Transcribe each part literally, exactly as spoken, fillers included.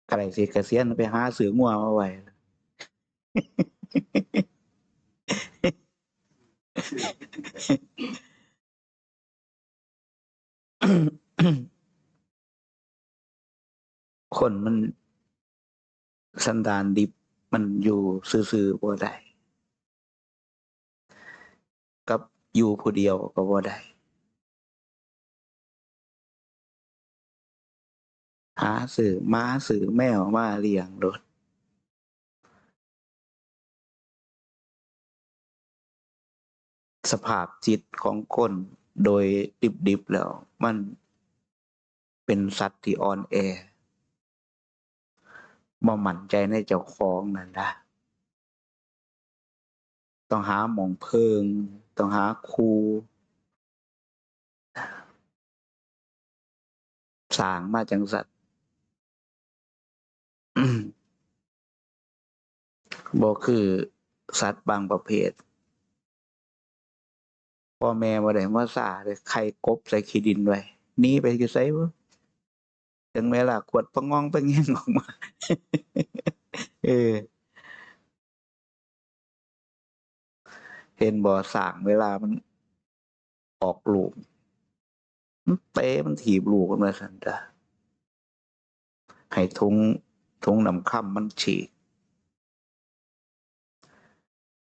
ใกล้สิเกษียณไปหาซื้องัวมาไว้ คนมันสันดานดิบ มันอยู่ซื่อๆบ่ได้ กับอยู่ผู้เดียวก็บ่ได้ หาซื้อหมาซื้อแมวมาเลี้ยงโลด สภาพจิตของคนโดยดิบๆแล้ว มันเป็นสัตว์ที่อ่อนแอ บ่มั่นใจในเจ้าของนั่นล่ะ ต้องหาหม่องเพิ่ง ต้องหาครู สร้างมาจั่งซั้น บ่คือสัตว์บางประเภท พ่อแม่บ่ได้มาซ่าเด้ ไข่กบใส่ขี้ดินไว้ หนีไปอยู่ไสบ่ ถึงเวลาขวดปะงองปะแงงออกมา เออ เห็นบ่ ช้างเวลามันออกลูก มันเตะมันถีบลูกมันว่าซั่นจ้ะ ให้ถุง ถุงน้ำคร่ำมันฉีก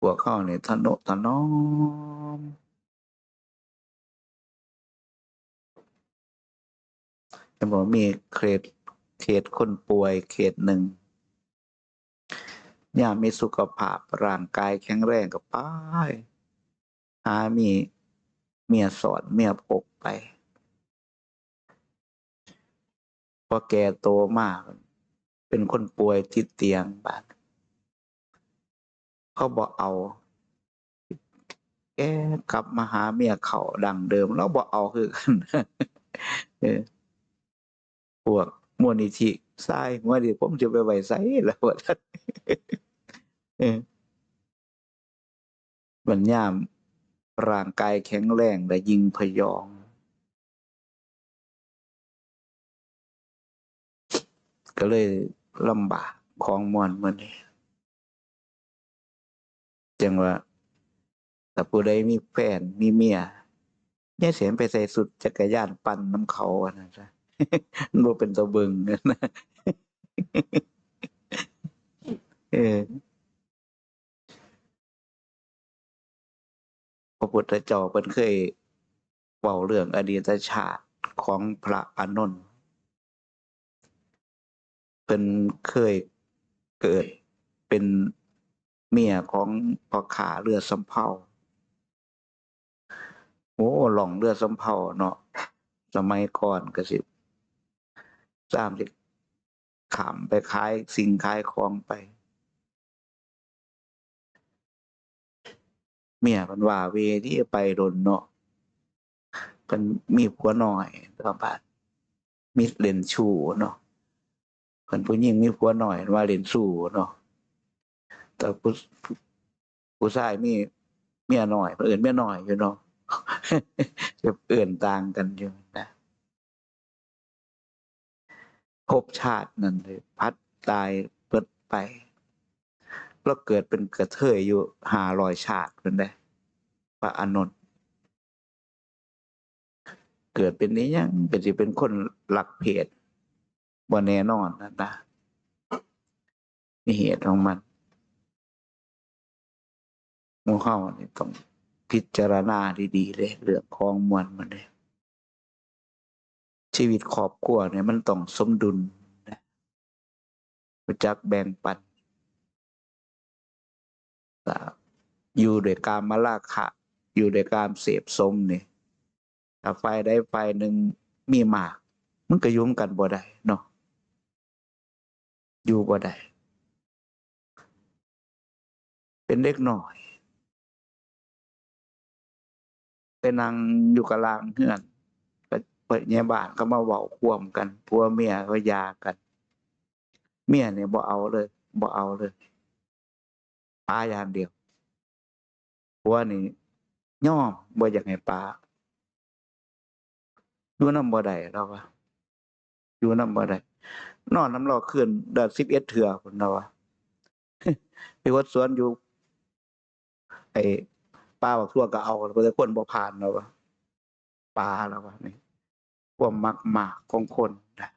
พวกเฮานี่ทะนุถนอม เห็นบ่ มีเขต เขตคนป่วยเขตหนึ่ง ยามมีสุขภาพร่างกายแข็งแรงก็ไป หามีเมียสอดเมียพกไป พอแก่โตมา เป็นคนป่วยติดเตียงบาด เขาบ่เอา แกกลับมาหาเมียเก่าดั้งเดิม ลาวบ่เอาคือกัน เออ พวกมูลนิธิ สายหัวนี่ผมจะไปไว้ไสล่ะ ว่าซั่น เออ บัดยามร่างกายแข็งแรง แล้วยิ่งพยอง ก็เลยลำบากของม่วนมื้อนี้ จั่งว่า ถ้าผู้ใดมีแฟน มีเมีย อย่าสิไปใส่ชุดจักรยานปั่นนำเขา ว่าซั่นซะ มันบ่เป็นตาเบิ่ง เออ พระพุทธเจ้าเพิ่นเคยเว้าเรื่องอดีตชาติของพระอานนท์ เพิ่นเคยเกิดเป็นเมียของพ่อค้าเรือสำเภา โอ้ ล่องเรือสำเภาเนาะ สมัยก่อนก็สิ ตามสิข้ามไปขายสิ่งขายของไป เมียเพิ่นว้าเหว่ติ ไปโดนเนาะ เพิ่นมีผัวน้อย แต่ว่าบาดมีเล่นชู้เนาะ คันผู้หญิงมีผัวน้อย ว่าเล่นชู้เนาะ แต่ผู้ ผู้ชายมีเมียน้อย เพิ่นเอิ้นเมียน้อยอยู่เนาะ เอิ้นต่างกันอยู่นะ ภพชาตินั้นเลย พัดตายเบิดไป ลาวเกิดเป็นกระเทยอยู่ห้าร้อยชาติพู้นเด้ พระอานนท์ เกิดเป็นอิหยัง ก็สิเป็นคนลักเพศ บ่แน่นอนนั่นนะ มีเหตุของมัน หมู่เฮานี่ต้องพิจารณาดีๆ เด้ เรื่องของม่วนมันเด้ ชีวิตครอบครัวเนี่ยมันต้องสมดุลนะ รู้จักแบ่งปัน ถ้าอยู่ด้วยกามราคะ อยู่ด้วยกามเสพสมนี่ ถ้าฝ่ายใดฝ่ายหนึ่งมีมาก มันก็อยู่นำกันบ่ได้เนาะ อยู่บ่ได้ เป็นเด็กน้อย ไปนั่งอยู่กลางเฮือน ก็พ่อใหญ่บ้านก็มาเว้าความกัน ผัวเมียก็หย่ากัน เมียนี่บ่เอาเลย บ่เอาเลย ปาอย่างเดียว ผัวนี่ยอม บ่อยากให้ปา อยู่นำบ่ได้ ลาวว่า อยู่นำบ่ได้ นอนนำลาวคืนละสิบเอ็ดเทื่อพุ้น ลาวว่า ไปหดสวนอยู่ ไอ้ป่าบักทั่วก็เอา แต่คนบ่ผ่าน ลาวว่า ป่า ลาวว่า นี่ ความมักมากของคนนะ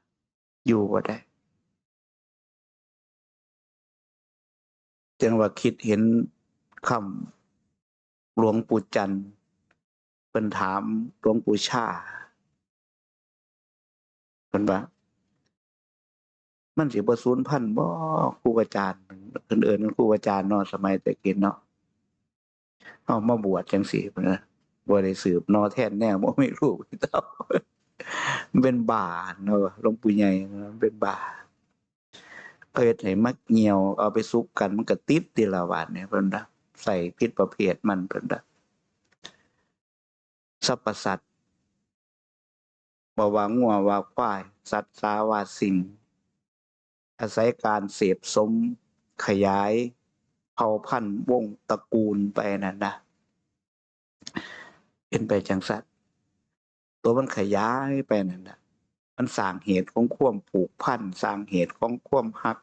อยู่บ่ได้ จั่งว่าคิดเห็นคำหลวงปู่จันทร์ เพิ่นถามหลวงปู่ชา เพิ่นว่า มันสิบ่สูญพันธุ์บ่ ครูอาจารย์ เพิ่นเอิ้นครูอาจารย์เนาะ สมัยแต่กี้เนาะ เฮามาบวชจั่งซี้พุ้นนะ บ่ได้สืบหน่อแทนแนว บ่มีลูกมีเต้า มันเป็นบ้าเนาะ หลวงปู่ใหญ่มันเป็นบ้า เขาเฮ็ดให้มาเหี่ยว เอาไปสุกกัน มันก็ติดติละ บาดนี้ เพิ่นว่า ใส่ผิดประเภทมัน เพิ่นว่า สรรพสัตว์ บ่ว่างัวว่าควาย สัตว์สาว่าสิ่ง อาศัยการเสพสม ขยายเผ่าพันธุ์วงศ์ตระกูลไปนั่นนะ เป็นไปจั่งซั้น ตัวมันขยายไปนั่นนะ มันสร้างเหตุของความผูกพัน สร้างเหตุของความฮัก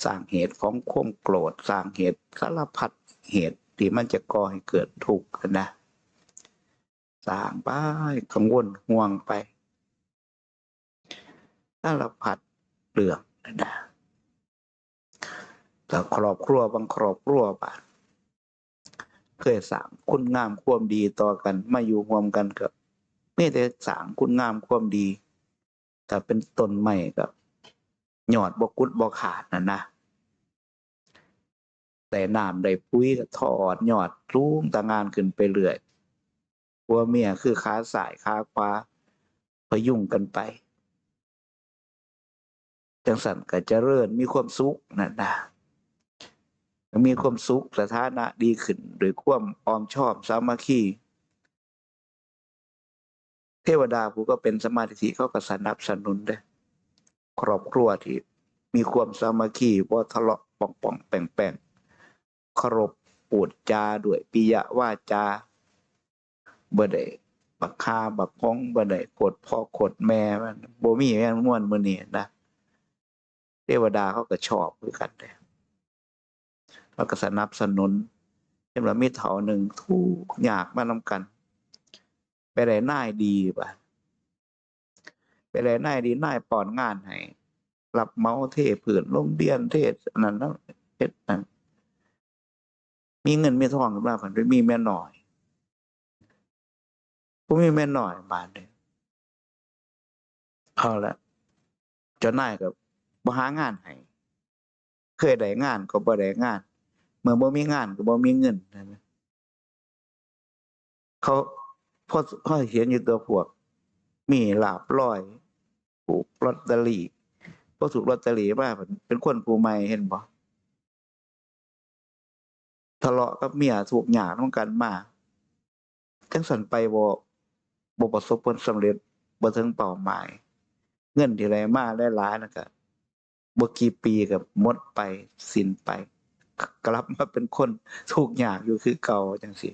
สร้างเหตุของความโกรธ สร้างเหตุสารพัดเหตุที่มันจะก่อให้เกิดทุกข์นะ สร้างไป กังวลห่วงไป สารพัดเรื่องนะ แต่ครอบครัวบางครอบครัวบาด เคยสร้างคุณงามความดีต่อกัน มาอยู่ร่วมกันก็มีแต่สร้างคุณงามความดี ถ้าเป็นต้นไม้ก็ยอดบ่กุดบ่ขาดนั่นนะ ได้น้ำได้ปุ๋ยก็ทอดยอดสูงตะงานขึ้นไปเรื่อย ผัวเมียคือขาซ้ายขาขวา พยุงกันไป จั่งซั้นก็เจริญมีความสุขนั่นนะ มีความสุข สถานะดีขึ้นด้วยความอ้อมชอมสามัคคี เทวดาผู้ก็เป็นสัมมาทิฏฐิเขาก็สนับสนุนเด้ ครอบครัวที่มีความสามัคคี บ่ทะเลาะป่องๆ แป่งๆ เคารพพูดจาด้วยปิยวาจา บ่ได้บักห่าบักหง บ่ได้โคตรพ่อโคตรแม่มัน บ่มีแม่นม่วนมื้อนี้นะ เทวดาเขาก็ชอบคือกันเด้ เขาก็สนับสนุน เห็นว่ามีเฒ่าหนึ่งทุกข์ยากมานำกัน ไปได้นายดีบาด ไปได้นายดี นายป้อนงานให้ รับเหมาเทพื้นโรงเรียน เทอันนั้นนะ เฮ็ดนั่น มีเงินมีทองขึ้นมา พันไปมีเมียน้อย ผู้มีเมียน้อยบาดนี้ เอาละ เจ้านายก็บ่หางานให้ เคยได้งานก็บ่ได้งาน เมื่อบ่มีงานก็บ่มีเงิน เขา พอ พอเห็นอยู่ตัวพวก มีลาภลอย ถูกลอตเตอรี่ พอถูกลอตเตอรี่มา เป็นคนผู้ใหม่ เห็นบ่ ทะเลาะกับเมีย ทุกข์ยากนำกันมา จั่งซั้นไปบ่ บ่ประสบผลสำเร็จ บ่ถึงเป้าหมาย เงินที่ได้มาหลายๆ นั่นก็ บ่กี่ปีก็หมดไป สิ้นไป กลับมาเป็นคนทุกข์ยากอยู่คือเก่าจั่งซี้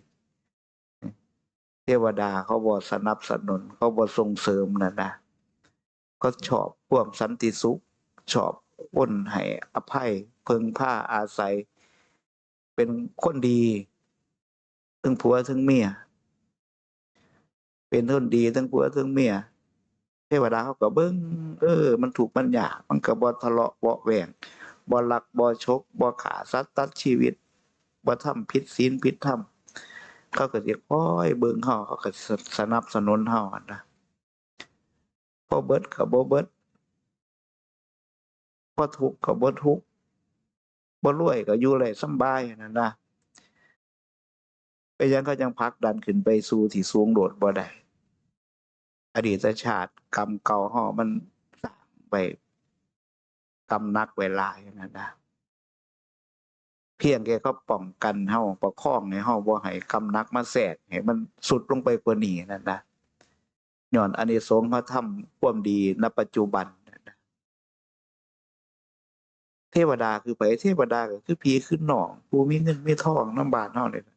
เทวดาเขาบ่สนับสนุน เขาบ่ส่งเสริมนั่นนะ เขาชอบความสันติสุข ชอบคนให้อภัย พึ่งพาอาศัย เป็นคนดี ทั้งผัวทั้งเมีย เป็นคนดีทั้งผัวทั้งเมีย เทวดาเขาก็เบิ่ง เออ มันทุกข์มันยาก มันก็บ่ทะเลาะเบาะแว้ง บ่ลักบ่ฉก บ่ฆ่าสัตว์ตัดชีวิต บ่ทำผิดศีลผิดธรรม เขาก็สิคอยเบิ่งเรา เขาก็ส- สนับสนุนเราหั่นนะ พอเบิดก็บ่เบิด พอทุกข์ก็บ่ทุกข์ บ่รวยก็อยู่ได้สำบายนั่นนะ เป็นหยังเขาจั่งผลักดันขึ้นไปสู่ที่สูงโลดบ่ได้ อดีตชาติกรรมเก่าเฮามันสร้างไว้ กรรมหนักไว้หลายนั่นนะ เพียงแค่เขาป้องกันเฮา ประคองให้เฮา บ่ให้กรรมหนักมาแทรก ให้มันทรุดลงไปกว่านี้นั่นนะ ย้อนอานิสงส์เฮาทำความดี ณ ปัจจุบันนั่นนะ เทวดาคือไผ เทวดาก็คือพี่คือน้อง ผู้มีเงินมีทองนำบ้านเฮานี่ล่ะ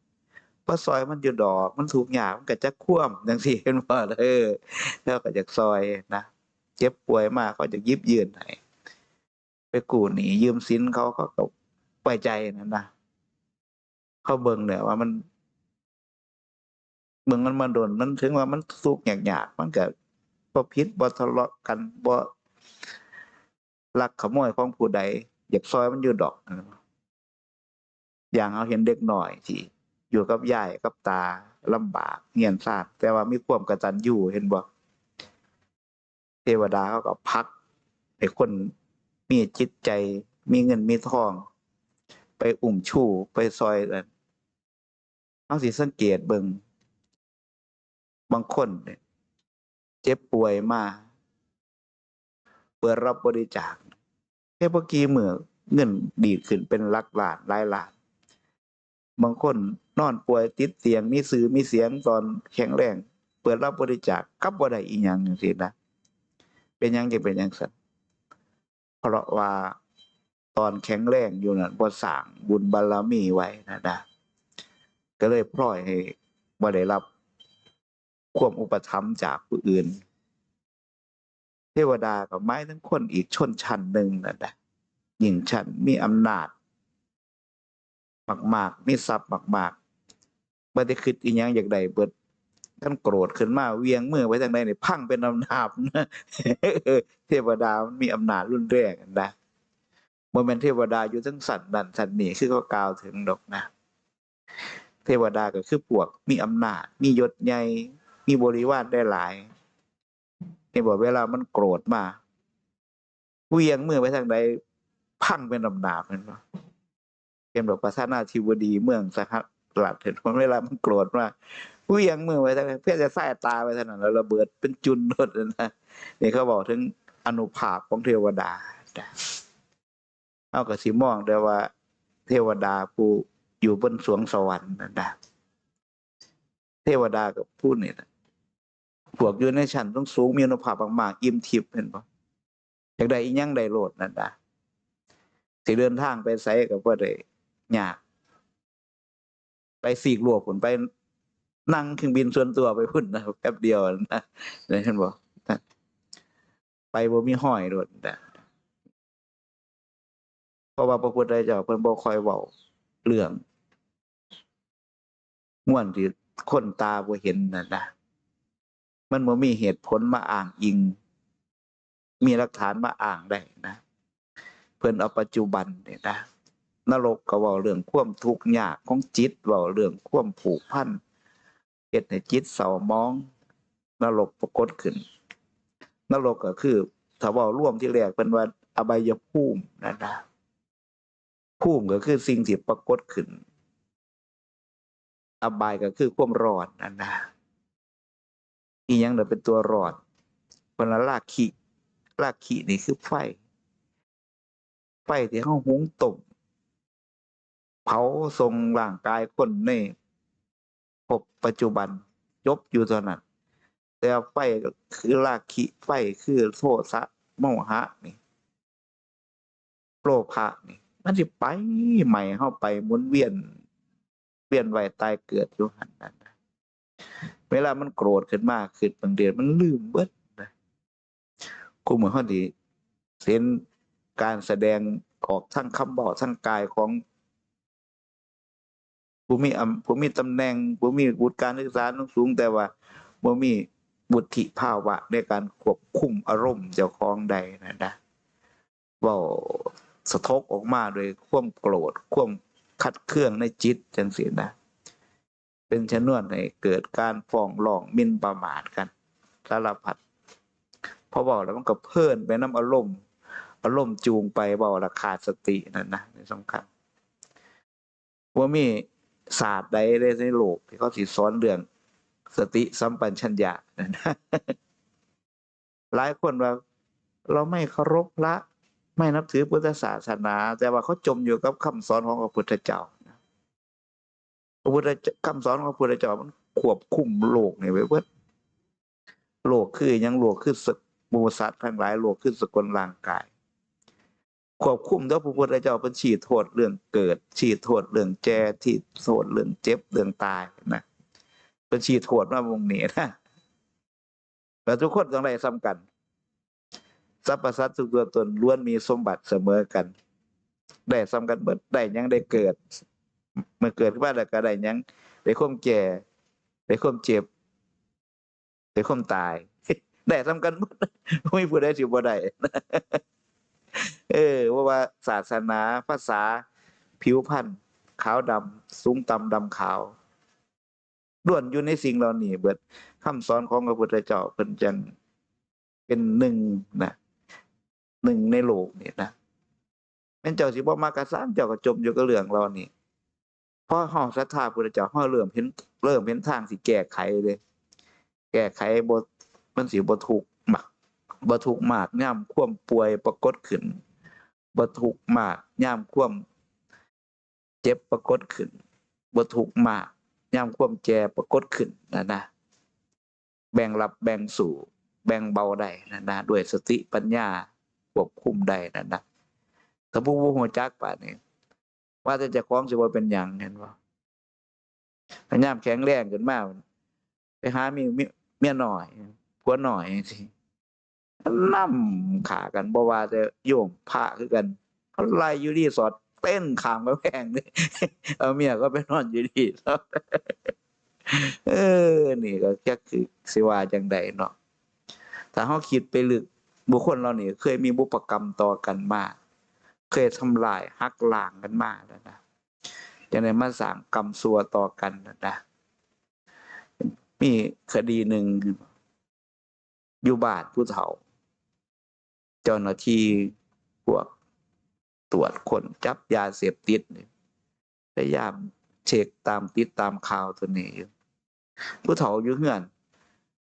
มาซอยมันอยู่ดอก มันทุกข์ยาก มันก็จักความ จั่งซี้ เห็นบ่ล่ะ เออ แล้วก็อยากซอยนะ เจ็บป่วยมาเขาจะหยิบยื่นให้ ไปกู้หนี้ยืมสินเขา เขาก็ไว้ใจนั่นนะ เขาเบิ่งแล้วว่ามัน เบิ่งมันมาโดน มันถึงว่ามันทุกข์ยากๆ มันก็บ่ผิด บ่ทะเลาะกัน บ่ลักขโมยของผู้ใด อยากซอยมันอยู่ดอก อย่างเฮาเห็นเด็กน้อยที่อยู่กับยายกับตาลำบากเฮียนซาน แต่ว่ามีความกตัญญู เห็นบ่ เทวดาเขาก็ผลักให้คนมีจิตใจ มีเงินมีทอง ไปอุ้มชู ไปซอยนั่น เฮาสิสังเกตเบิ่ง บางคนเนี่ย เจ็บป่วยมา เปิดรับบริจาค แค่บ่กี่มื้อ เงินดีดขึ้นเป็นหลักล้าน หลายล้าน บางคนนอนป่วยติดเตียง มีชื่อมีเสียงตอนแข็งแรง เปิดรับบริจาค กลับบ่ได้อิหยังจังซี้นะ เป็นหยังจึงเป็นจังซั่น เพราะว่าตอนแข็งแรงอยู่นั่นบ่สร้างบุญบารมีไว้นะนะ ก็เลยพลอยให้บ่ได้รับความอุปถัมภ์จากผู้อื่น เทวดาก็หมายถึงคนอีกชนชั้นหนึ่งนั่นแหละ ยิ่งชั้นมีอำนาจมากๆ มีทรัพย์มากๆ บ่ได้คิดอิหยังอยากได้เบิด คันโกรธขึ้นมาเหวี่ยงมือไปทางใดนี่พังเป็นนาบๆ นะ เทวดามันมีอำนาจรุนแรงนะ บ่แม่นเทวดาอยู่เทิงชั้นนั้นชั้นนี้คือเขากล่าวถึงดอกนะ เทวดาก็คือพวกมีอำนาจ มียศใหญ่ มีบริวารได้หลาย นี่บ่ เวลามันโกรธมา เหวี่ยงมือไปทางใด พังเป็นนาบๆ แม่นบ่ เห็นบ่ ประธานาธิบดีเมืองสหรัฐ เห็นบ่ เวลามันโกรธมา เหวี่ยงมือไปทางใด เพียงแต่สายตาไปเท่านั้น แล้วระเบิดเป็นจุนโลดนะ นี่เขาเว้าถึงอานุภาพของเทวดา เฮาก็สิมองได้ว่าเทวดาผู้อยู่บนสวงสวรรค์นั่นนะ เทวดากับผู้นี่นะ พวกอยู่ในชั้นสูงๆ มีอานุภาพมากๆ อิ่มทิพย์ เห็นบ่ อยากได้อิหยังได้โลดนั่นนะ สิเดินทางไปไสก็บ่ได้ยาก ไปซีกโลกพุ้น ไปนั่งเครื่องบินส่วนตัวไปพุ้นนะ แป๊บเดียวนะ เห็นบ่ ไปบ่มีฮอยโลดนะ เพราะว่าพระพุทธเจ้าเพิ่นบ่ค่อยเว้าเรื่องม่วนที่คนตาบ่เห็นนั่นนะ มันบ่มีเหตุผลมาอ้างอิง มีหลักฐานมาอ้างได้นะ เพิ่นเอาปัจจุบันนี่นะ นรกก็เว้าเรื่องความทุกข์ยากของจิต เว้าเรื่องความผูกพัน เฮ็ดให้จิตเศร้าหมอง นรกปรากฏขึ้น นรกก็คือ ถ้าเว้ารวมที่แรกเพิ่นว่าอบายภูมินั่นนะ ภูมิก็คือสิ่งที่ปรากฏขึ้น อบายก็คือความร้อนนั่นนะ อีหยังเด้อเป็นตัวร้อน เพิ่นว่าราคิ ราคินี่คือไฟ ไฟที่เฮาหุงต้ม เผาส่งร่างกายคนในภพปัจจุบัน จบอยู่เท่านั้น แต่ไฟก็คือราคิ ไฟคือโทสะ โมหะนี่ โลภะนี่ มันสิไปไหม้เฮาไปหมุนเวียน เวียนว่ายตายเกิดอยู่หั่นนั่นนะ เวลามันโกรธขึ้นมา คิดบางเทื่อมันลืมเบิดนะ คู่มื้อเฮานี่เห็นการแสดงออกทางคำเว้าทางกายของผู้มีอำ ผู้มีตำแหน่ง ผู้มีวุฒิการศึกษาสูง แต่ว่าบ่มีวุฒิภาวะในการควบคุมอารมณ์เจ้าของได้นั่นนะ เว้าสะทกออกมาโดยความโกรธ ความขัดเคืองในจิตจังซี้นะ เป็นชนวนให้เกิดการฟ้องร้องหมิ่นประมาทกันสารพัด พอเว้าแล้วมันก็เพลินไปนำอารมณ์ อารมณ์จูงไป เว้าแล้วขาดสตินั่นนะ นี่สำคัญ บ่มีศาสตร์ใดเลยในโลกที่เขาสิสอนเรื่องสติสัมปชัญญะนั่นนะ หลายคนว่า เราไม่เคารพพระ ไม่นับถือพุทธศาสนา แต่ว่าเขาจมอยู่กับคำสอนของพระพุทธเจ้า พระพุทธเจ้า คำสอนของพระพุทธเจ้ามันควบคุมโลกนี่ไว้เบิด โลกคือหยัง โลกคือส- หมู่สัตว์ทั้งหลาย โลกคือสกุลร่างกาย ควบคุม แต่พระพุทธเจ้าเพิ่นชี้โทษเรื่องเกิด ชี้โทษเรื่องแก่ ชี้โทษเรื่องเจ็บ เรื่องตายนะ เพิ่นชี้โทษมาหม่องนี้นะ แล้วทุกคนต้องได้ส่ำกัน สรรพสัตว์ทุกตัวตนล้วนมีสมบัติเสมอกัน ได้ส่ำกันเบิด ได้หยัง ได้เกิด เมื่อเกิดขึ้นมาแล้วก็ได้หยัง ได้ความแก่ ได้ความเจ็บ ได้ความตาย ได้ส่ำกันเบิด บ่มีผู้ใดสิบ่ได้ เออ เพราะว่าศาสนา ภาษา ผิวพรรณ ขาวดำ สูงต่ำดำขาว ล้วนอยู่ในสิ่งเหล่านี้เบิด คำสอนของพระพุทธเจ้าเพิ่นจั่งเป็นหนึ่งนะ หนึ่งในโลกนี่นะ แม่นเจ้าสิบ่มักก็ซ่าง เจ้าก็จมอยู่กับเรื่องเหล่านี้ พอเฮาศรัทธาพุทธเจ้า เฮาเริ่มเห็น เริ่มเห็นทางสิแก้ไขเลย แก้ไขบ่ มันสิบ่ทุกข์มาก บ่ทุกข์มากยามความป่วยปรากฏขึ้น บ่ทุกข์มากยามความเจ็บปรากฏขึ้น บ่ทุกข์มากยามความแก่ปรากฏขึ้นนะนะ แบ่งรับแบ่งสู้ แบ่งเบาได้นะนะ ด้วยสติปัญญาควบคุมได้นะนะ ถ้าผู้บ่รู้จักปานนี้ ว่าแต่เจ้าของสิบ่เป็นหยัง เห็นบ่ พยายามแข็งแรงขึ้นมา ไปหามี มีเมียน้อย ผัวน้อยจั่งซี้ นำฆ่ากัน บ่ว่าแต่โยมพระคือกัน เขาไล่อยู่รีสอร์ท เต้นข้ามกำแพงเลย เอาเมียก็ไปนอนอยู่รีสอร์ท เออ นี่ก็จักคือสิว่าจั่งใดเนาะ ถ้าเฮาคิดไปลึก บุคคลเหล่านี้เคยมีบุพกรรมต่อกันมา เคยทำลายหักล้างกันมาแล้วนะ จั่งได้มาสร้างกรรมชั่วต่อกันนะนะ มีคดีหนึ่ง อยู่บ้านผู้เฒ่า เจ้าหน้าที่พวกตรวจค้นจับยาเสพติดนี่ พยายามเช็คตามติดตามข่าวตัวนี้อยู่ ผู้เฒ่าอยู่เฮือน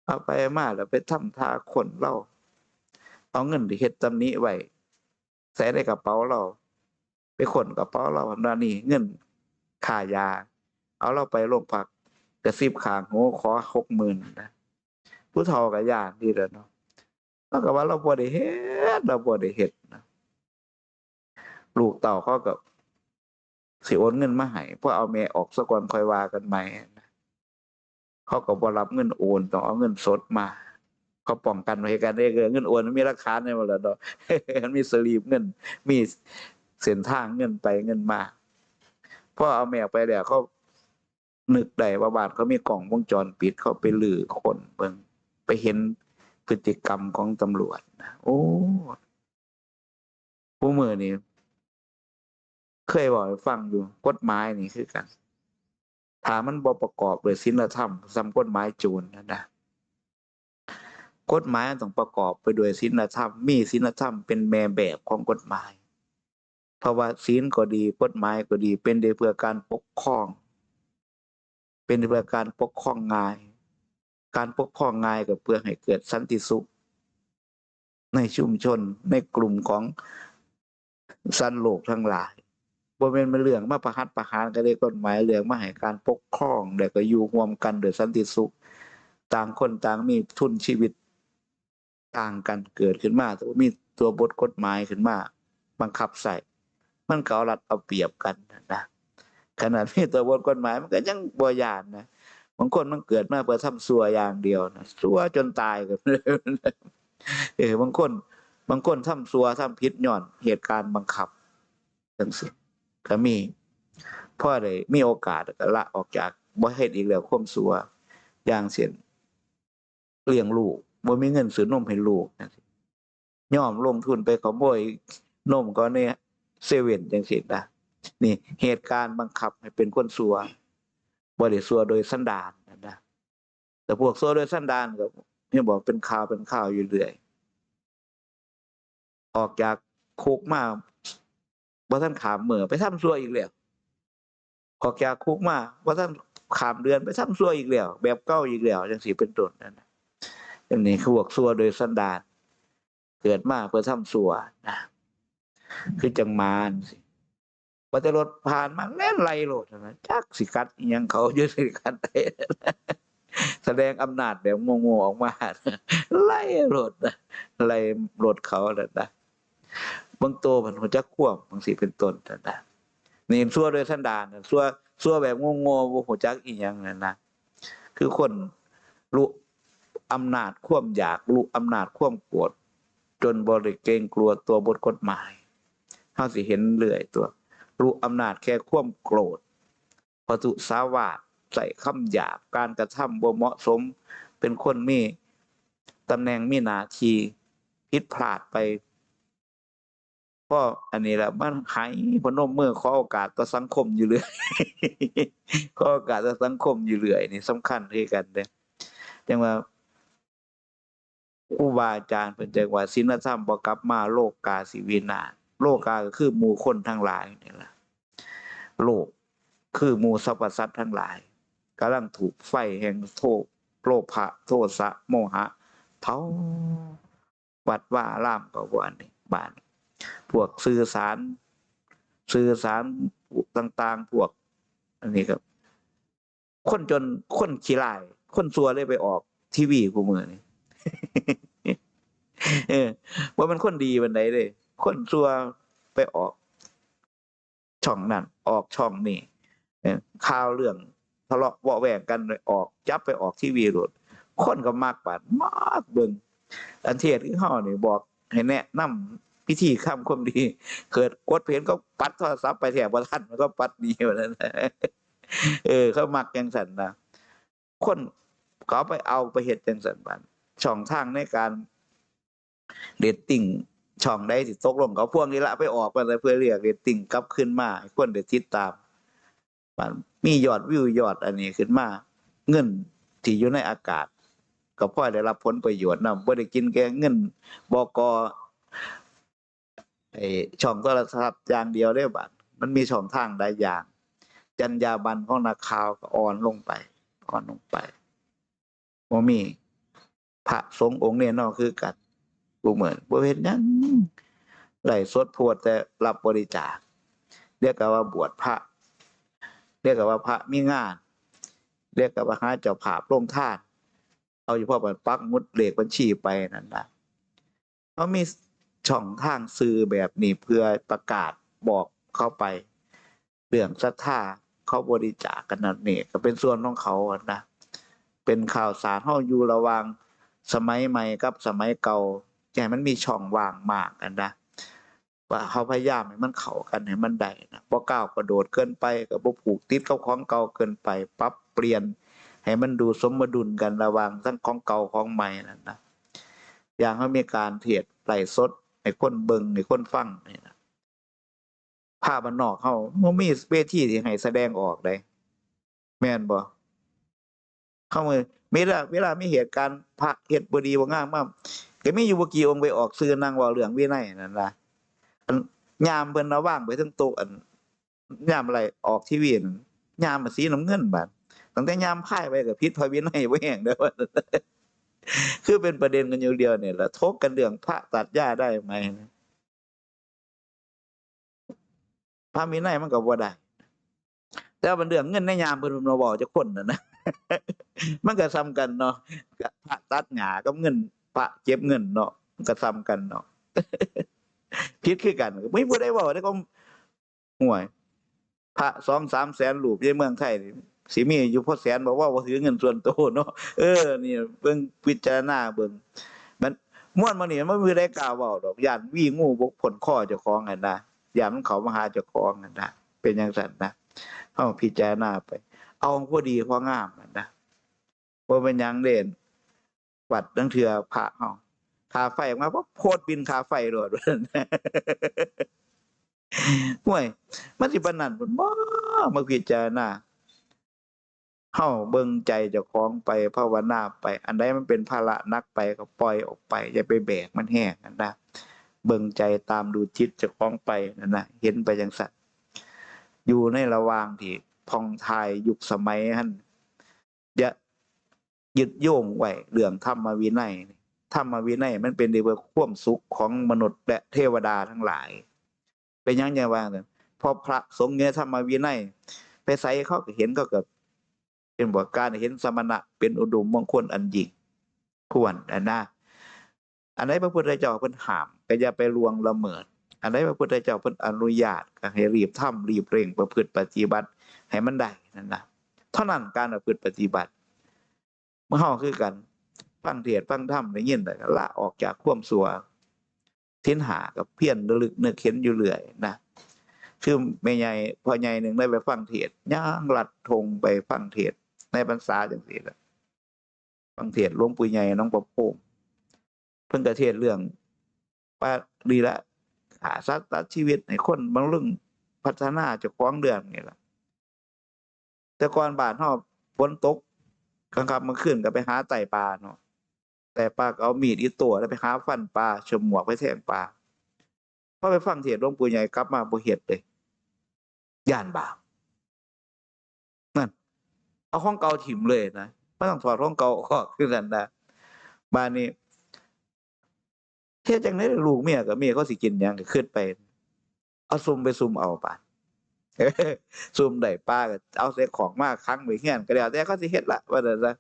เอาไปมาแล้วไปทำท่าค้นลาว เอาเงินที่เฮ็ดตำหนิไว้ ใส่ในกระเป๋าลาว ไปค้นกระเป๋าลาว นั่นนี่เงินค่ายา เอาลาวไปโรงพัก กระซิบข้างหู ขอหกหมื่นนะ ผู้เฒ่าก็ย้านนี่แหละเนาะ ลาวก็ว่าลาวบ่ได้เฮ็ด ลาวบ่ได้เฮ็ดนะ ลูกเต้าเขาก็สิโอนเงินมาให้ พอเอาแม่ออกซะก่อนค่อยว่ากันใหม่นะ เขาก็บ่รับเงินโอน ต้องเอาเงินสดมา เขาป้องกันไว้กันเด้ เงินโอนมันมีหลักฐานไว้หมดแล้วเนาะ มันมีสลิปเงิน มีเส้นทางเงินไปเงินมา พอเอาแม่ออกไปแล้ว เขานึกได้ว่าบ้านเขามีกล้องวงจรปิด เขาไปรื้อค้นเบิ่ง ไปเห็นพฤติกรรมของตำรวจนะ โอ้ ผู้มื้อนี้เคยเว้าให้ฟังอยู่ กฎหมายนี่คือกัน ถ้ามันบ่ประกอบด้วยศีลธรรม ส่ำกฎหมายโจรนะนะ กฎหมายมันต้องประกอบไปด้วยศีลธรรม มีศีลธรรมเป็นแม่แบบของกฎหมาย เพราะว่าศีลก็ดี กฎหมายก็ดี เป็นได้เพื่อการปกครอง เป็นเพื่อการปกครองง่าย การปกครองง่ายก็เพื่อให้เกิดสันติสุข ในชุมชน ในกลุ่มของสัตว์โลกทั้งหลาย บ่แม่นมาเรื่องมาประหัตประหารกันเด้ กฎหมายเรื่องมาให้การปกครอง แล้วก็อยู่ร่วมกันโดยสันติสุข ต่างคนต่างมีทุนชีวิตต่างกัน เกิดขึ้นมา แต่ว่ามีตัวบทกฎหมายขึ้นมาบังคับใช้ มันก็เอารัดเอาเปรียบกันนะ ขนาดมีตัวบทกฎหมายมันก็ยังบ่ย้านนะ บางคนมันเกิดมาเพื่อทำชั่วอย่างเดียวนะ ชั่วจนตายก็ เออ บางคน บางคนทำชั่วทำผิดย้อนเหตุการณ์บังคับจั่งซี้ก็มี พอได้มีโอกาสก็ละออกจาก บ่เฮ็ดอีกแล้วความชั่ว อย่างเช่น เลี้ยงลูก บ่มีเงินซื้อนมให้ลูกจั่งซี้ ยอมลงทุนไปขโมยนมเขาในเซเว่นจั่งซี้นะ นี่เหตุการณ์บังคับให้เป็นคนชั่ว บ่ได้ชั่วโดยสันดานนะ แต่พวกชั่วโดยสันดานก็ นี่บอกเป็นข่าวเป็นข่าวอยู่เรื่อย ออกจากคุกมาบ่ทันข้ามมื้อ ไปทำชั่วอีกแล้ว ออกจากคุกมาบ่ทันข้ามเดือน ไปทำชั่วอีกแล้ว แบบเก่าอีกแล้ว จั่งซี้เป็นต้นนั่นน่ะ อันนี้คือพวกชั่วโดยสันดาน เกิดมาเพื่อทำชั่วนะ คือจั่งหมาจั่งซี้ ว่าแต่รถผ่านมาแล่นไล่โลดนะ จักสิกัดอิหยังเขาอยู่ สิกัดได้ แสดงอำนาจแบบโง่ๆออกมา ไล่โลดนะ ไล่รถเขานั่นนะ บางตัวมันรู้จักควบ จั่งซี้เป็นต้นนั่นนะ นี่ชั่วโดยสันดานนะ ชั่ว ชั่วแบบโง่ๆ บ่รู้จักอิหยังนั่นนะ คือคนรู้อำนาจความอยาก รู้อำนาจความโกรธ จนบ่ได้เกรงกลัวตัวบทกฎหมาย เฮาสิเห็นเรื่อยตัว รู้อำนาจแค่ความโกรธ ประทุษร้าย ใช้คำหยาบ การกระทำบ่เหมาะสม เป็นคนมีตำแหน่งมีหน้าที่ ผิดพลาดไป พออันนี้แล้วมันไหายพนมมือขอโอกาสต่อสังคมอยู่เรื่อย ขอโอกาสต่อสังคมอยู่เรื่อย นี่สำคัญคือกันเด้ จั่งว่าครูบาอาจารย์เพิ่นจั่งว่า ศีลธรรมบ่กลับมา โลกาสิวินาศ โลกาก็คือหมู่คนทั้งหลายนี่ล่ะ โลกคือหมู่สรรพสัตว์ทั้งหลาย กำลังถูกไฟแห่งโท โลภะ โทสะ โมหะ เผา วัดวาอารามก็บ่ อันนี้ บ้าน พวกสื่อสาร สื่อสารต่างๆ พวก อันนี้ครับ คนจน คนขี้ร้าย คนชั่วเลยไปออกทีวีคู่มื้อนี้ เออ บ่แม่นคนดีปานใดเด้ คนชั่วไปออก ช่องนั้น ออกช่องนี้ เออ ข่าวเรื่องทะเลาะเบาะแว้งกัน ออก จับไปออกทีวีโลด คนก็มักบาด มักเบิ่ง อันเทศน์คือเฮานี่ บอกให้แนะนำพิธีทำความดี เกิดกดไปเห็นเขาปัดโทรศัพท์ไปแท้บ่ทัน มันก็ปัดหนีว่าซั่น เออ เขามักจั่งซั้นนะ คนเขาไปเอาไปเฮ็ดจั่งซั้นบาด ช่องทางในการเรตติ้งช่องใดสิตกลง เขาพวกนี้ละไปออกมาเพื่อเรียกเรตติ้งกลับคืนมา ให้คนได้ติดตาม บาดมียอดวิวยอดอันนี้ขึ้นมา เงินที่อยู่ในอากาศ ก็พลอยได้รับผลประโยชน์นำ บ่ได้กินแค่เงิน บก. ไอ้ช่องโทรทัศน์อย่างเดียวเด้บาด มันมีช่องทางหลายอย่าง จรรยาบรรณของนักข่าวก็อ่อนลงไป อ่อนลงไป บ่มี พระสงฆ์องค์เณรเฮาคือกัน ผู้มื้อบ่เฮ็ดหยัง ไลฟ์สดโพสต์แต่รับบริจาค เรียกกันว่าบวชพระ เรียกกันว่าพระมีงาน เรียกกันว่าหาเจ้าภาพลงทาน เอาเฉพาะบัดปักหมุดเลขบัญชีไปนั่นล่ะ เขามีช่องทางสื่อแบบนี้เพื่อประกาศบอกเขาไป เรื่องศรัทธาเขาบริจาคกันนั่นนี่ ก็เป็นส่วนของเขาอะนะ เป็นข่าวสาร เฮาอยู่ระหว่างสมัยใหม่กับสมัยเก่า จะให้มันมีช่องว่างมากอะนะ ว่าเฮาพยายามให้มันเข้ากันให้มันได้นะ บ่ก้าวกระโดดเกินไป ก็บ่ผูกติดกับของเก่าเกินไป ปรับเปลี่ยนให้มันดูสมดุลกันระหว่างทั้งของเก่าของใหม่นั่นนะ อย่างเฮามีการเทศน์ไลฟ์สดให้คนเบิ่งให้คนฟังนี่นะ พระบ้านนอกเฮาบ่มีเวทีที่ให้แสดงออกใด แม่นบ่ เฮา เวลา เวลามีเหตุการณ์พระเฮ็ดบ่ดีบ่งามมา ก็มีอยู่บ่กี่องค์ไปออกสื่อนั่งเว้าเรื่องวินัยนั่นล่ะ อันยามเพิ่นเอาวางไปเทิงโต๊ะ อันยามไลฟ์ออกทีวีนั่น ยามมันสีน้ำเงินบาด ตั้งแต่ยามพายไปก็ผิดพระวินัยบ่แห้งเด้อ คือเป็นประเด็นกันอยู่เดียวนี่ล่ะ ถกกันเรื่องพระตัดหญ้าได้ไหม พระวินัยมันก็บ่ได้ แต่ว่าเรื่องเงินในยามเพิ่นมาเว้าจักคนนั่นนะ มันก็ส่ำกันเนาะ พระตัดหญ้ากับเงิน พระเก็บเงินเนาะ มันก็ส่ำกันเนาะ ผิดคือกัน บ่มีผู้ใดเว้าได้ก็ ห่วย พระสองสามแสนรูปในเมืองไทยนี่ สิมีอยู่พอแสนบ่ ว่าบ่ถือเงินส่วนตัวเนาะ เออ นี่เบิ่ง พิจารณาเบิ่ง มัน ม่วนมานี่มันบ่มีผู้ใดกล้าเว้าดอก ย้านวีงูบ่พ้นคอเจ้าของหั่นนะ ย้านมันเข้ามาหาเจ้าของหั่นนะ เป็นจั่งซั้นนะ เฮาพิจารณาไป เอาพอดีพองามหั่นนะ บ่เป็นหยังเด้ วัดลางเทื่อพระเฮา ค่าไฟออกมาปั๊บ โพสต์บิลค่าไฟโลด ห่วย มันสิปานนั้นพุ้นบ่ มาพิจารณา เฮาเบิ่งใจเจ้าของไป ภาวนาไป อันใดมันเป็นภาระหนักไปก็ปล่อยออกไป อย่าไปแบกมันแฮงหั่นนะ เบิ่งใจตามดูจิตเจ้าของไปนั่นนะ เห็นไปจั่งซั้น อยู่ในระหว่างที่ผ่องถ่ายยุคสมัยหั่น อย่ายึดโยงไว้เรื่องธรรมวินัย ธรรมวินัยมันเป็นได้เพื่อความสุขของมนุษย์และเทวดาทั้งหลาย เป็นหยังจั่งว่าซั่น เพราะพระสงฆ์อยู่ในธรรมวินัย ไปไสเขาก็เห็น เขาก็ เป็นบทการเห็นสมณะเป็นอุดมมงคลอันยิ่งควรนะนะ อันใดพระพุทธเจ้าเพิ่นห้ามก็อย่าไปล่วงละเมิด อันใดพระพุทธเจ้าเพิ่นอนุญาตก็ให้รีบทำรีบเร่งประพฤติปฏิบัติให้มันได้นั่นนะ เท่านั้นการประพฤติปฏิบัติ เมื่อเฮาคือกัน ฟังเทศน์ฟังธรรมได้ยินแล้วก็ละออกจากความชั่ว ศีลห้าก็เพียรระลึกนึกเห็นอยู่เรื่อยนะ คือแม่ใหญ่ พ่อใหญ่หนึ่งได้ไปฟังเทศน์ ย่างลัดธงไปฟังเทศน์ในพรรษาจังซี่ล่ะ ฟังเทศน์หลวงปู่ใหญ่หนองประพง เพิ่นก็เทศน์เรื่องว่า นี่ละ ฆ่าสัตว์ตัดชีวิตให้คนบำรุงพัฒนาเจ้าของเรื่องนี่ล่ะ แต่ก่อนบ้านเฮาฝนตก กลางค่ำกลางคืนก็ไปหาไต่ปลาเนาะ ไต่ปลาก็เอามีดอิโต้แล้วไปหาฟันปลา ฉมวกไปแทงปลา พอไปฟังเทศน์หลวงปู่ใหญ่กลับมาบ่เฮ็ดเลย ย้านบาป นั่น เอาของเก่าถิ่มเลยนะ บ่ต้องถอดของเก่าออกคือกันนะ บาดนี้ เฮ็ดจั่งใด๋ ลูกเมียก็มี เขาสิกินหยังก็คิดไป เอาซุมไปซุมเอาบาด ซุมได้ปลาก็เอาใส่ข้องมาขังไว้เฮือน ก็แล้วแต่เขาสิเฮ็ดละ ว่าซั่นซะ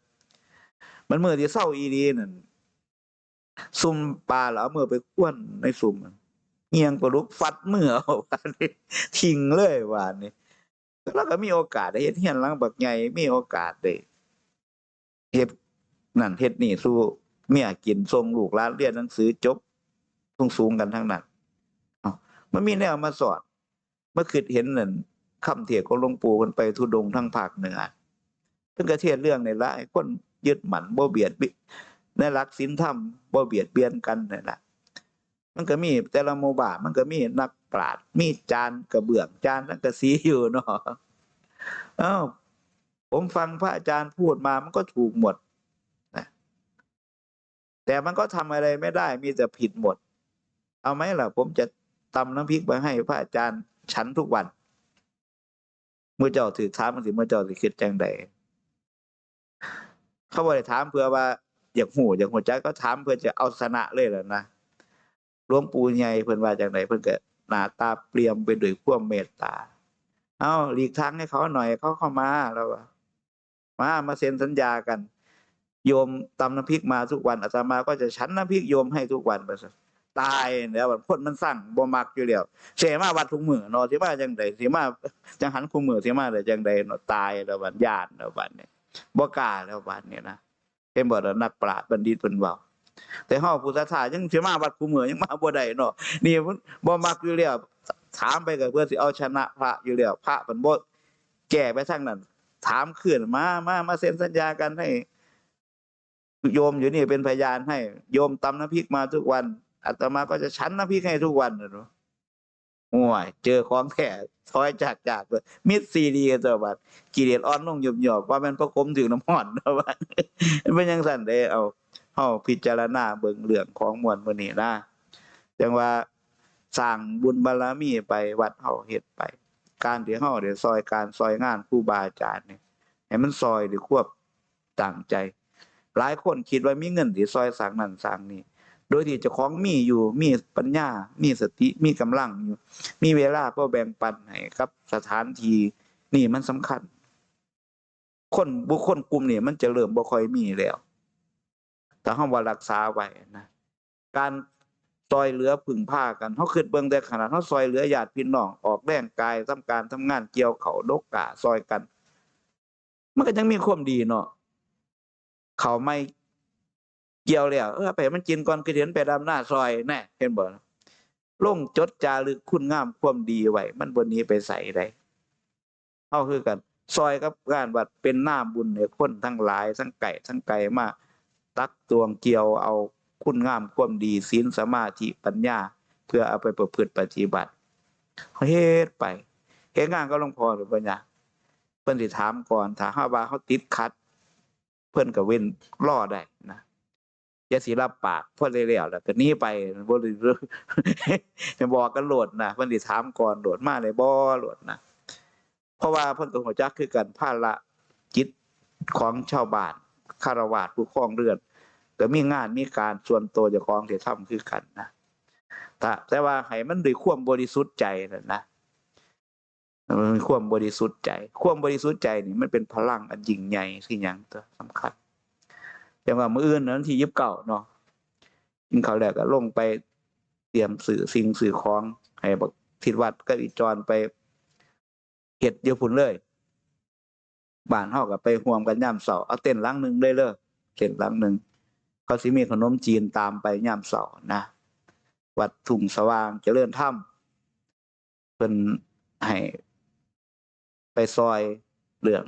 มันมื้อที่เซาอีหลีนั่น ซุมปลาแล้วเอามือไปคว่ำในซุม เหี่ยงปลาดุกฟัดมือเอา บาดนี้ ทิ้งเลยบาดนี้ แล้วก็มีโอกาสได้เฮ็ดเฮือนหลังบักใหญ่ มีโอกาสได้เฮ็ดนั่นเฮ็ดนี่สู่เมียกิน ส่งลูกหลานเรียนหนังสือจบสูงๆ กันทั้งนั้น เอ้า มันมีแนวมาสอน มาคิดเห็นนั่น คำเทศน์ของหลวงปู่เพิ่นไปธุดงค์ทางภาคเหนือ เพิ่นก็เทศน์เรื่องนี่ล่ะ ให้คนยึดมั่นบ่เบียดเบียน ในหลักศีลธรรม บ่เบียดเบียนกันนี่ล่ะ มันก็มีแต่ละหมู่บ้าน มันก็มีนักปราชญ์ มีจานกระเบื้อง จานสังกะสีอยู่เนาะ เอ้า ผมฟังพระอาจารย์พูดมา มันก็ถูกหมดนะ แต่มันก็ทำอะไรไม่ได้ มีแต่ผิดหมด เอาไหมล่ะ ผมจะตำน้ำพริกไปให้พระอาจารย์ฉันทุกวัน หมู่เจ้าถืกถามจั่งซี้ หมู่เจ้าสิคิดจั่งใด๋ เขาบ่ได้ถามเพื่อว่าอยากฮู้ อยากฮู้จัก เขาถามเพื่อจะเอาชนะเลยล่ะนะ หลวงปู่ใหญ่เพิ่นว่าจั่งใด๋ เพิ่นก็หน้าตาเปี่ยมไปด้วยความเมตตา เอ้า หลีกทางให้เขาหน่อย เขาเข้ามา แล้วว่า มา มาเซ็นสัญญากัน โยมตำน้ำพริกมาทุกวัน อาตมาก็จะฉันน้ำพริกโยมให้ทุกวัน ว่าซั่น ตายแล้ว คนมันซัง บ่มักอยู่แล้ว สิมาวัดทุกมื้อเนาะ สิมาจั่งใด๋ สิมาจั่งหันคู่มื้อ สิมาได้จั่งใด๋เนาะ ตายแล้วบาด ย้านแล้วบาดนี้ บ่กล้าแล้วบาดนี้นะ เห็นบ่ล่ะ นักปราชญ์บัณฑิตเพิ่นเว้า แต่เฮาผู้ศรัทธายังสิมาวัดคู่มื้อยังมาบ่ได้เนาะ นี่มันบ่มักอยู่แล้ว ถามไปก็เพื่อสิเอาชนะพระอยู่แล้ว พระเพิ่นบ่แก้ไปทางนั้น ถามคืน มา มา มาเซ็นสัญญากันให้โยมอยู่นี่เป็นพยานให้ โยมตำน้ำพริกมาทุกวัน อาตมาก็จะฉันน้ำพริกให้ทุกวันน่ะเนาะ โอ้ย เจอของแท้ ถอยจาก จากเลย มิดซีดีตัวบัด กิเลสอ่อนลงหยอบๆ ว่าแม่นพระคมถืกน้ำร้อน ว่า มันเป็นจั่งซั้นเด้ เอา เฮาพิจารณาเบิ่งเรื่องของมวลมื้อนี้นะ จั่งว่าสร้างบุญบารมีไป วัดเฮาเฮ็ดไป การที่เฮาได้ซ่อยการซ่อยงานครูบาอาจารย์นี่ ให้มันซ่อยด้วยความตั้งใจ หลายคนคิดว่ามีเงินสิซ่อยสร้างนั่นสร้างนี่ โดยที่เจ้าของมีอยู่ มีปัญญา มีสติ มีกำลังอยู่ มีเวลาพอแบ่งปันให้กับสถานที่นี่มันสำคัญ คน บุคคลกลุ่มนี้มันจะเริ่มบ่ค่อยมีแล้ว ถ้าเฮาบ่รักษาไว้นะ การซ่อยเหลือพึ่งพากัน เฮาคิดเบิ่งแต่ขนาดเฮาซ่อยเหลือญาติพี่น้อง ออกแรงกาย ทำการทำงาน เกี่ยวข้าว ดกกล้าซ่อยกัน มันก็ยังมีความดีเนาะ ข้าวใหม่เกี่ยวแล้ว เออ ไปให้มันกินก่อน คือเห็นไปดำนาซ่อย แน่ เห็นบ่ ลงจดจารึกคุณงามความดีไว้ มันบ่หนีไปไสใด๋ เฮาคือกัน ซ่อยกับงานวัดเป็นนาบุญให้คนทั้งหลาย ทั้งใกล้ทั้งไกล มาตักตวงเกี่ยวเอาคุณงามความดี ศีล สมาธิ ปัญญา เพื่อเอาไปประพฤติปฏิบัติ เฮ็ดไป เฮ็ดงานกับหลวงพ่อหรือบ่ยาก เพิ่นสิถามก่อน ถ้าเฮาว่าเฮาติดขัด เพิ่นก็เว้นรอได้นะ อย่าสิรับปาก พอได้แล้ว แล้วก็หนีไป บ่ได้ บอกกันโลดนะ เพิ่นสิถามก่อนโลด มาได้บ่โลดนะ เพราะว่าเพิ่นก็ฮู้จักคือกัน ภาระกิจของชาวบ้าน ฆราวาสผู้ครองเรือน ก็มีงานมีการส่วนตัวเจ้าของที่ทำคือกันนะ แต่ แต่ว่าให้มันด้วยความบริสุทธิ์ใจนั่นนะ มันเป็นความบริสุทธิ์ใจ ความบริสุทธิ์ใจนี่มันเป็นพลังอันยิ่งใหญ่คือหยัง ตัวสำคัญ จั่งว่ามื้ออื่นวันที่ยี่สิบเก้าเนาะ กินข้าวแล้วก็ลงไปเตรียมซื้อสิ่งซื้อของ ให้บักทิดวัดกับอีจอนไปเฮ็ดอยู่พุ้นเลย บ้านเฮาก็ไปร่วมกันยามเช้า เอาเต็นท์หลังหนึ่งเลยเด้อ เต็นท์หลังหนึ่ง เขาสิมีขนมจีนตามไปยามเช้านะ วัดทุ่งสว่างเจริญธรรม เพิ่นให้ไปซอยเรื่อง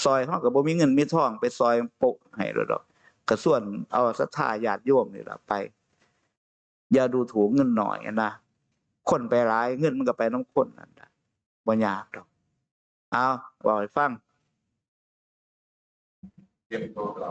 ซอยเฮาก็บ่มีเงินมีทองไปซอยโปะให้ดอก ก็ชวนเอาศรัทธาญาติโยมนี่ล่ะไป อย่าดูถูกเงินน้อยนะ คนไปหลายเงินมันก็ไปนำคนนั่นล่ะ บ่ยากดอก เอา เว้าให้ฟัง เตรียมตัวเรา